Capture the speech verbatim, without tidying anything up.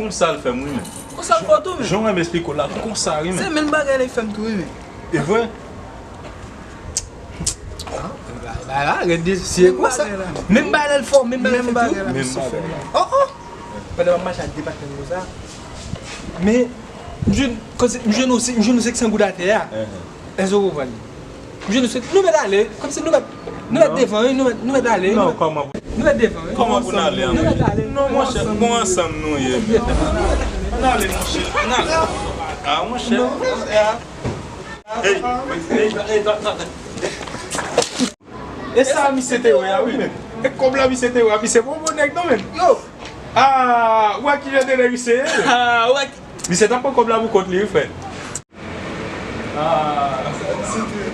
Konsa l fè m wi menm. Konsa l fè w tou menm. Jan w wè m esplike w la, konsa wi menm. Se menm bagay la l fè m tou wi menm. E vre? Bay la, rete si e konsa. Menm bagay la l fè w, menm bagay la l fè tou. Menm bagay la. Oh oh. Pandan m ap mache ak de patnè m konsa. Men, m jwenn, kòmsi, m jwenn nou, m jwenn nou senk san goud atè a. Èske w konprann? M jwenn nou senk, nou mèt ale, kòmsi nou mèt, nou mèt devan, wi, nou mèt, nou mèt ale. Non, kòman pou, nou mèt devan, wi. Kòman pou n ale? Nou mèt ale. Non, monchè, bon ansanm nou ye. Ann ale, monchè, ann ale. Ah, monchè. Hey, hey, hey, hey. E sa misye te wè a wi menm. E kòb la misye te wè a, misye pa bon nèg non menm. Yo. Ah, ou wè kijan de nèg misye ye? Ah, ou wè. Misye t ap pran kòb la pou kont li wi frè. Ah, sa misye te wè.